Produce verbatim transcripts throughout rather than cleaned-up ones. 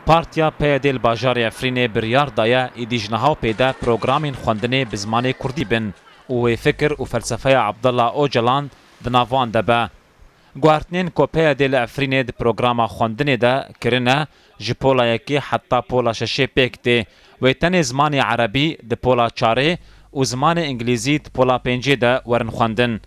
Partiya P Y D li bajarê Efrînê biryar daye êdî ji niha û pê de programên xwendinê bi zimanê kurdî bin û wê fikir û felsefeya Abdullah Ocalan di nav wan de be. Guhertinên ku P Y D li Efrînê di programa xwendinê de kirine, ji pola yekê heta pola şeşê pêk tê. Wê tenê zimanê erebî di pola çarê û zimanê îngilîzî di pola pêncê de werin xwendin.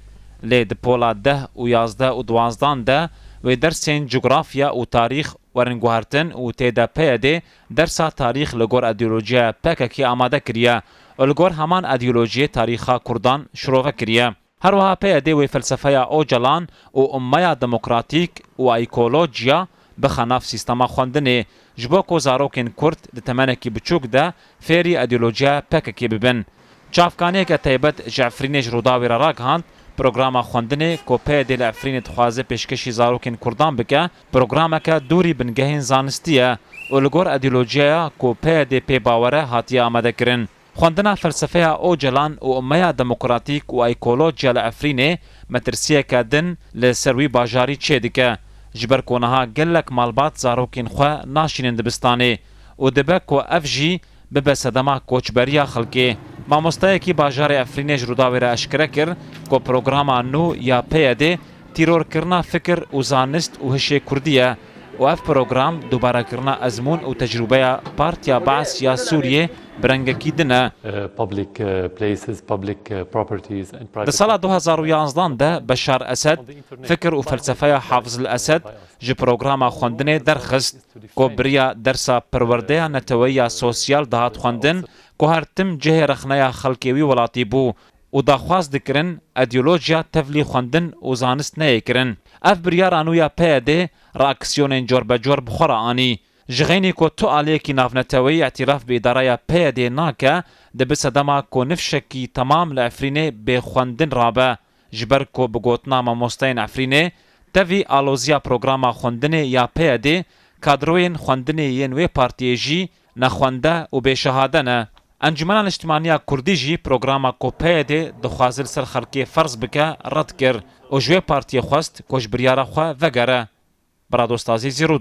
Lê di pola deh û yazdeh û duwazdan de wê dersên cografya û tarîx werin guhertin û tê de P Y D dersa tarîx li gor îdeolojiyaya P K K amade kiriye û li gor heman îdeolojiyê tarîxa kurdan şirove kiriye. Her wiha P Y D wê felsefeya Ocalan û ummeya demokratîk û ekolojiya bixe nav sîstema xwendinê, ji bo ku zarokên kurd di temenekî biçûk de fêrî îdeolojiya P K K bibin. Çavkaniyeke taybet ji Efrînê ji Rûdawê re ragihand, programa xwendinê ku P Y D li Efrînê dixwaze pêşkêşî zarokên kurdan bike, programeke dûrî bingehên zanistî ye û li gor îdeolojiyaya ku P Y D pê bawer e hatiye amadekirin. Xwendina felsefeya Ocalan û ummeya demokratîk û ekolojiya li Efrînê metirsiyeke din li ser wî bajarî çêdike, ji ber ku niha gelek malbat zarokên xwe naşînin dibistanê û dibe ku ev jî bibe sedema koçberiya xelkê. Mamosteyekî bajarê Efrînê ji Rûdawê re eşkere kir ku programa nû ya P Y D tîrorkirina fikir û zanist û hişê kurdî ye û ev program dubarekirina ezmûn û tecrûbeya Partiya Baas ya Sûriyê bi rengekî din e. Uh, public, uh, places, public, uh, properties and private Di sala du hezar û yanzdan de Beşar Esed fikir û felsefeya Hafiz el Esed ji programa xwendinê derxist, ku biriya dersa perwerdeya neteweyî ya sosyal dihat xwendin, ku her tim cihê rexneya xelkê wî welatî bû û daxwaz dikirin îdeolojiya tevlî xwendin û zanist neyê kirin. Ev biryara nû ya P Y D reaksiyonên corbecor bi xwe re anî. Ji xeynî ku tu aliyekî navneteweyî îtîraf bi îdareya P Y D nake, dibe sedema ku nifşekî temam li Efrînê bê xwendin rabe. Ji ber ku bi gotina mamosteyên Efrînê, tevî aloziya programa xwendinê ya P Y D, kadroyên xwendinê yên wê partiyê jî nexwende û bêşehade ne. Encûmena Niştimanî ya Kurdî jî programa ku P Y D dixwaze li ser xelkê ferz bike, red kir û ji wê partiyê xwest ku ji biryara xwe vegere. Bira Dost Azîzî, Rûdaw.